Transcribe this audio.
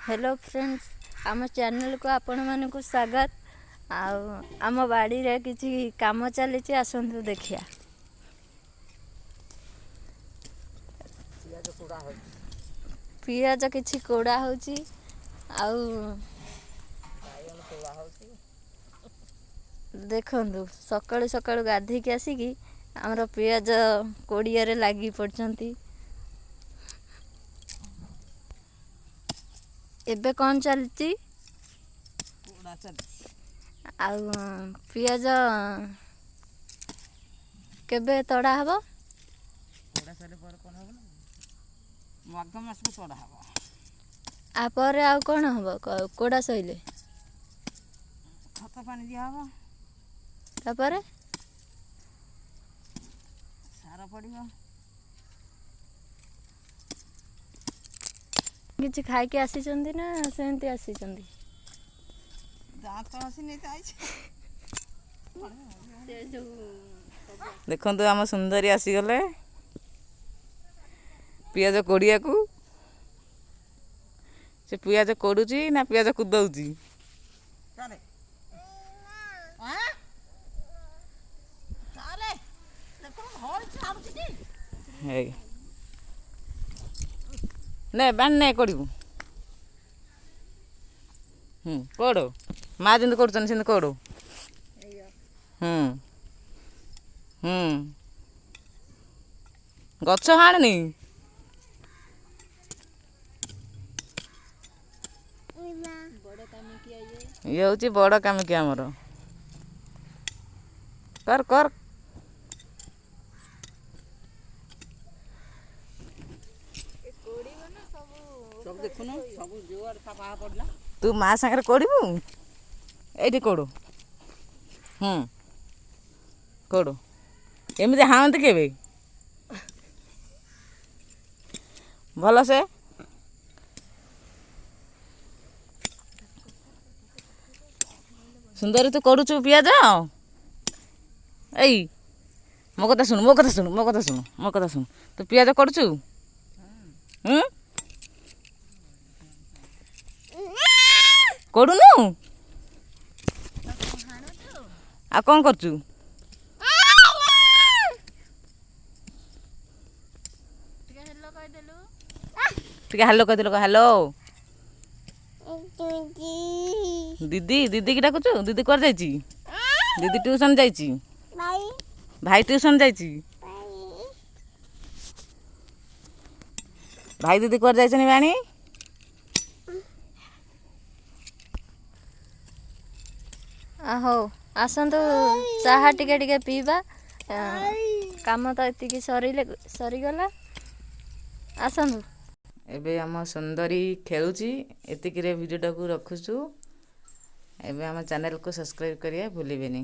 Hello friends, ଆମ ଚ୍ୟାନେଲକୁ ଆପଣମାନଙ୍କୁ ସ୍ୱାଗତ। ଆଉ ଆମ ବାଡ଼ିରେ କିଛି କାମ ଚାଲିଛି, ଆସନ୍ତୁ ଦେଖିବା। ପିଆଜ ପୋଡ଼ା ହେଉଛି। ପିଆଜ କିଛି କୋଡ଼ା ହେଉଛି ଆଉ ବାଇଗଣ ତୋଳା ହେଉଛି। ଦେଖନ୍ତୁ, ସକାଳୁ ସକାଳୁ ଗାଧେଇକି ଆସିକି ଆମର ପିଆଜ କୋଡ଼ିଆରେ ଲାଗି ପଡ଼ିଛନ୍ତି। ଏବେ କ'ଣ ଚାଲିଛି? ପୋଡ଼ା ଚାଲିଛି। ଆଉ ପିଆଜ କେବେ ତଡ଼ା ହବ? ପୋଡ଼ା ସରିଲା ପରେ କ'ଣ ହବ ନା, ମାଘ ମାସକୁ ତଡ଼ା ହବ। ଆ ପରେ ଆଉ କ'ଣ ହବ? କୋଡ଼ା ସଇଲେ ଖତ ପାଣି ଦିଆହବ। ତାପରେ ସାର ପଡ଼ିବ। କିଛି ଖାଇକି ଆସିଛନ୍ତି ନା ସେମିତି ଆସିଛନ୍ତି? ଦାନ୍ତ ଘଷିନି ତ ଆଇଛି। ସେ ଯୋଉ ଦେଖନ୍ତୁ, ଆମ ସୁନ୍ଦରୀ ଆସିଗଲେ ପିଆଜ କୋଡ଼ିଆକୁ। ସେ ପିଆଜ କୋଡ଼ୁଛି ନା ପିଆଜ କୁଦଉଛି? ହେଇ ନେ ବାଣି ନେ, କୋଡ଼ିବୁ। ହୁଁ କୋଡ଼, ମା ଯେମିତି କରୁଛନ୍ତି ସେମିତି କୋଡ଼। ହୁଁ ହୁଁ ଗଛ ହାଣନି। ବଡ଼ କାମିକିଆ ଇଏ। ଇଏ ହେଉଛି ବଡ଼ କାମିକିଆ ଆମର। କର କର। କୋଡ଼ିବ ନା ସବୁ? ଦେଖୁନୁ, ସବୁ ପଡ଼ିଲା। ତୁ ମା ସାଙ୍ଗରେ କୋଡ଼ିବୁ? ଏଇଠି କୋଡ଼ୁ। ହୁଁ କୋଡ଼ୁ। ଏମିତି ହାଣନ୍ତି କେବେ ଭଲସେ? ସୁନ୍ଦରୀ, ତୁ କରୁଛୁ ପିଆଜ? ଏଇ, ମୋ କଥା ଶୁଣୁ, ମୋ କଥା ଶୁଣୁ, ମୋ କଥା ଶୁଣୁ, ମୋ କଥା ଶୁଣୁ। ତୁ ପିଆଜ କରୁଛୁ? ହୁଁ କରୁନୁ? ଆଉ କ'ଣ କରୁଛୁ? ଟିକେ ହେଲୋ କହିଦେଲୁ। ଟିକେ ହ୍ୟାଲୋ କହିଦେଲୁ। ହ୍ୟାଲୋ ଦିଦି। ଦିଦି କି ଡାକୁଛୁ? ଦିଦି କୁଆଡ଼େ ଯାଇଛି? ଦିଦି ଟ୍ୟୁସନ୍ ଯାଇଛି। ଭାଇ ଟ୍ୟୁସନ୍ ଯାଇଛି। ଭାଇ ଦିଦି କୁଆଡ଼େ ଯାଇଛନ୍ତି ବାଣୀ? ହଉ, ଆସନ୍ତୁ ଚାହା ଟିକେ ଟିକେ ପିଇବା। କାମ ତ ଏତିକି ସରିଲେ ସରିଗଲା, ଆସନ୍ତୁ। ଏବେ ଆମ ସୁନ୍ଦରୀ ଖେଳୁଛି। ଏତିକିରେ ଭିଡ଼ିଓଟାକୁ ରଖୁଛୁ। ଏବେ ଆମ ଚ୍ୟାନେଲକୁ ସବସ୍କ୍ରାଇବ୍ କରିବା ଭୁଲିବେନି।